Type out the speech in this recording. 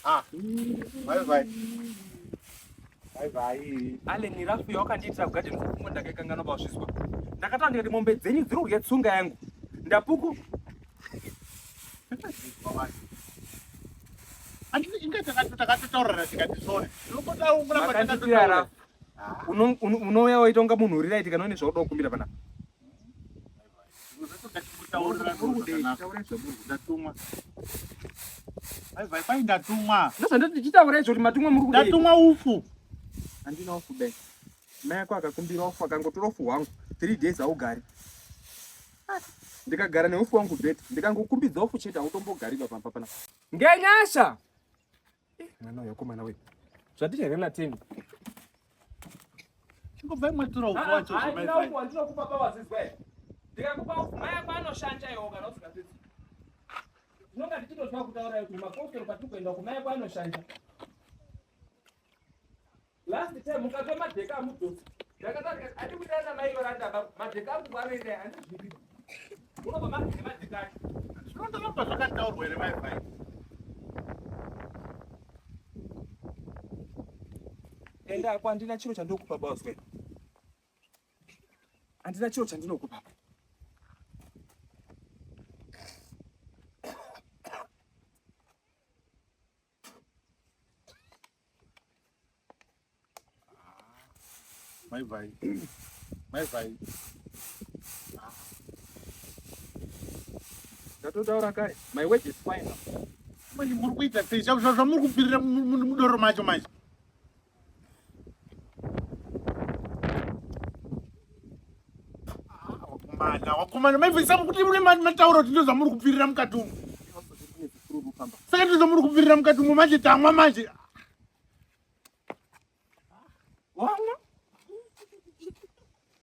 Ah. Bye bye. Bye bye. Allen rafu yawakandiitira kugadeni kufunga ndakaikanganwa pazvizwa. Ndakataura ndikati mombe dzenyu dziri kudya tsunga yangu. Ndapuku. Takatotaurana tikati sorry. Tinokoda rafu. Unouya waita kunga munhu uri right kana une zvaunoda kukumbira panapa. Ndatumwa. Ndozvandati izvo kuti matumwa muri kudei. Ndatumwa ufu. Handina ufu be. Mai ako akakumbira ufu akangotora ufu hwangu. 3 days haugari. Ndikagara neufu wangu bete. Ndikangokumbidza ufu chete hautombogari pamba panapa. Ngenyasha. Eh, mwana uyu akomana uyu. Zvatichaire naTendi. Chingobvai mwatura ufu wacho zvamai vai. Ndinokupa baba zizwa. Ndikakupa ufu mai ako anoshanja iwo kana usingazvizi. Ndinonga ndichitozwa kutaura kuti mapostori patiri kuenda kumai ako anoshanja. Last time mukatora madheka amudzosa. Ndakataura andi kuita na mai Yoranda baba madheka angu kwaanoenda andizvipi. Unobva madheka madheka acho. Zvinondoramba zvakataurwa here mai vai? Enda ako handina chiro chandinokupa baba Handina chiro chandinokupa. Mai vai. Mai vai. Ndatotaura kare. My wage is final. Manje muri kuita sei? Zvamuri kupirira mudoro macho manje. Wakomana, wakomana, maivisa kuti mune mataura kuti ndozvamuri kupfirira mukati umu. Saka ndozvamuri kupfirira mukati umu manje tamwa manje. Wamwa?